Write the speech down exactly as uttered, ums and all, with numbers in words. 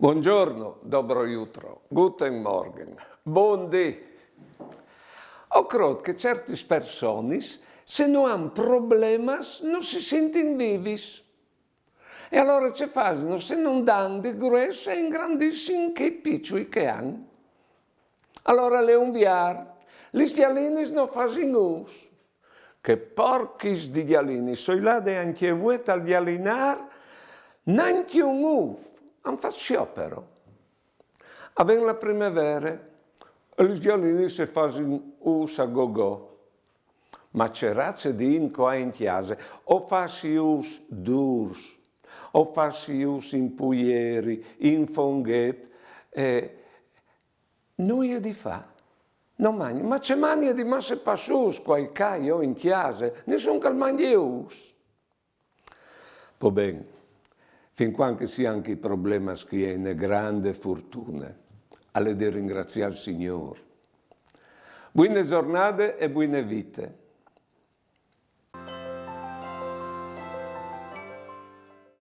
Buongiorno, dobro jutro, guten Morgen, bundì. O crôt che certis personis, se no àn problemas, no si sintin vivis. E alora ce fasino se no 'nd àn de grues e ingrandissin chei piçui che àn? Alora al è un viar, lis gjalinis no fasin ûfs. Che porchis di gjalinis, soi lade ancje vuê tal gjalinar, nancje un ûf, àn fat siopero. A ven la primevere, e lis gjalinis e fasin ûfs a gogò. Ma ce raze di int che o ai in cjase, o fâs i ûfs dûrs, o fâs i ûfs in puieri, in fonghet, e nuie di fâ. No magnin, ma ce manie di masse passûts che o ai ca jo in cjase, nissun che al mangje ûfs. Po ben, fin cuant che si àn chei problemas chi e je une grande fortune, al è de ringraziâ il Signôr. Buine zornade e buine vite.